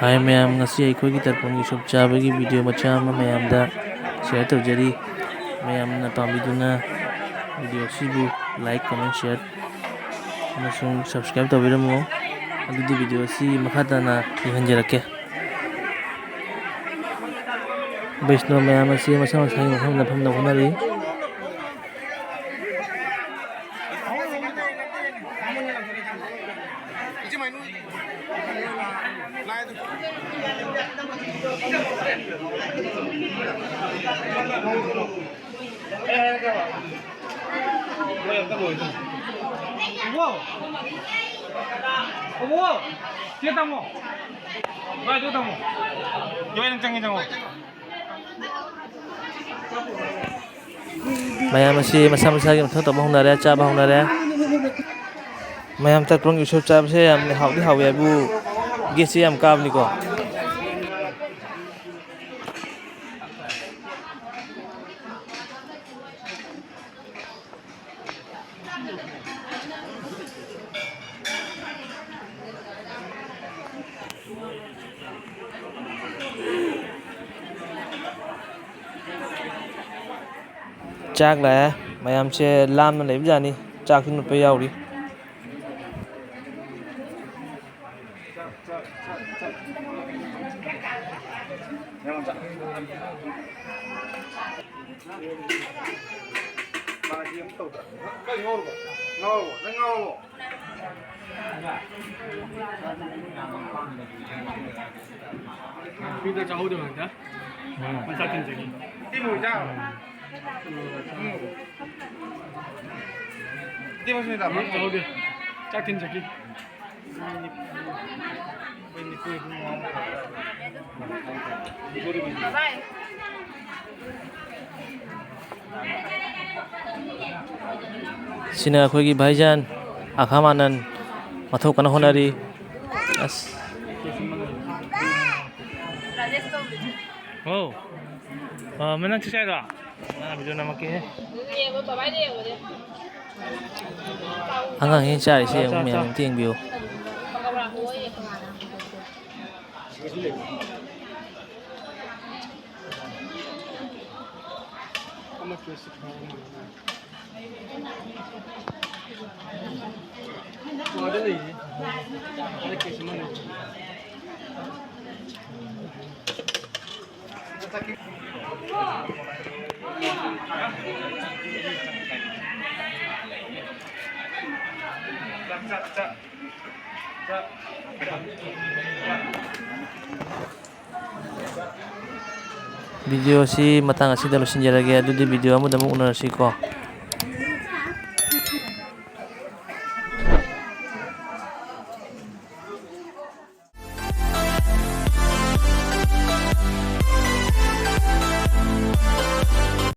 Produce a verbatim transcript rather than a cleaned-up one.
ꯍꯥꯏ ꯃꯌꯥꯝ, ꯉꯁꯤ ꯑꯩꯈꯣꯏꯒꯤ ꯇꯔꯄꯣꯟꯒꯤ ꯁꯨꯞ ꯆꯥꯕꯒꯤ ꯚꯤꯗꯤꯑꯣ ꯃꯆꯥ ꯑꯃ ꯃꯌꯥꯝꯗ ꯁꯤꯌꯔ ꯇꯧꯖꯔꯤ꯫ ꯃꯌꯥꯝꯅ ꯄꯥꯝꯕꯤꯗꯨꯅ ꯚꯤꯗꯤꯑꯣ ꯑꯁꯤꯕꯨ ꯂꯥꯏꯛ, ꯀꯃꯦꯟ, ꯁꯤꯌꯔ ꯑꯃꯁꯨꯡ ꯁꯕꯁꯀ꯭ꯔꯥꯏꯕ ꯇꯧꯕꯤꯔꯝꯃꯨ꯫ ꯑꯗꯨꯗꯤ ꯚꯤꯗꯤꯑꯣ ꯑꯁꯤ ꯃꯈꯥ ꯇꯥꯅ ꯌꯦꯡꯍꯟꯖꯔꯛꯀꯦ꯫ ꯕꯩꯁꯅꯣ ꯃꯌꯥꯝ ꯑꯁꯤ ꯃꯁꯥ ꯃꯁꯥꯒꯤ ꯃꯐꯝꯗ ꯐꯝꯅ ꯍꯣꯠꯅꯔꯤ꯫ ꯏꯕꯣ! ꯏꯕꯣ! ꯁꯤꯗ ꯊꯝꯃꯣ꯫ ꯚꯥꯏ, ꯑꯗꯨ ꯊꯝꯃꯣ꯫ ꯏꯕꯥꯏ, ꯅꯪ ꯆꯪꯉꯦ, ꯆꯪꯉꯣ꯫ ꯃꯌꯥꯝ ꯑꯁꯤ ꯃꯁꯥ ꯃꯁꯥꯒꯤ ꯃꯊꯧ ꯇꯧꯕ ꯍꯧꯅꯔꯦ, ꯆꯥꯕ ꯍꯧꯅꯔꯦ꯫ ꯃꯌꯥꯝ ꯇꯔꯄꯣꯟꯒꯤ ꯎꯁꯣꯞ ꯆꯥꯕꯁꯦ ꯌꯥꯝ ꯍꯥꯎꯗꯤ ꯍꯥꯎꯋꯦ ꯍꯥꯏꯕꯨ, ꯒꯦꯁꯁꯦ ꯌꯥꯝ ꯀꯥꯕꯅꯤꯀꯣ꯫ ꯆꯥꯛ ꯂꯥꯛꯑꯦ꯫ ꯃꯌꯥꯝꯁꯦ ꯂꯥꯝꯅ ꯂꯩꯕꯖꯥꯠꯅꯤ꯫ ꯆꯥꯛꯁꯨ ꯅꯨꯠꯄ ꯌꯥꯎꯔꯤ꯫ ꯃꯤꯗ ꯆꯥꯍꯧꯗꯕ ꯍꯟꯗꯛ꯫ ꯎꯝ꯫ ꯃꯆꯥ ꯇꯤꯟꯖꯈꯤ꯫ ꯎꯝ꯫ ꯆꯥꯍꯧꯗꯦ꯫ ꯆꯥꯛ ꯇꯤꯟꯖꯈꯤ꯫ ꯁꯤꯅ ꯑꯩꯈꯣꯏꯒꯤ ꯚꯥꯏꯖꯥꯟ ꯑꯈꯥꯝ ꯑꯥꯅꯟ ꯃꯊꯧ ꯀꯟꯅ ꯍꯣꯠꯅꯔꯤ꯫ ꯑꯁ꯫ ꯍꯣ꯫ ꯑ, ꯃ, ꯅꯪ ꯆꯥꯛ ꯆꯥꯏꯔꯣ? ꯅꯪ ꯚꯤꯗꯤꯑꯣ ꯅꯝꯃꯛꯀꯦꯍꯦ꯫ ꯑꯉꯥꯡꯁꯤꯡ ꯆꯥꯔꯤꯁꯦ ꯌꯦꯡꯉꯨ ꯃꯌꯥꯝ, ꯑꯝꯇ ꯌꯦꯡꯕꯤꯌꯨ꯫ Video ꯑꯁꯤ ꯃꯇꯥꯡ ꯑꯁꯤꯗ ꯂꯣꯏꯁꯤꯟꯖꯔꯒꯦ꯫ ꯑꯗꯨꯗꯤ video ꯑꯃꯗ ꯑꯃꯨꯛ ꯎꯅꯔꯁꯤꯀꯣ꯫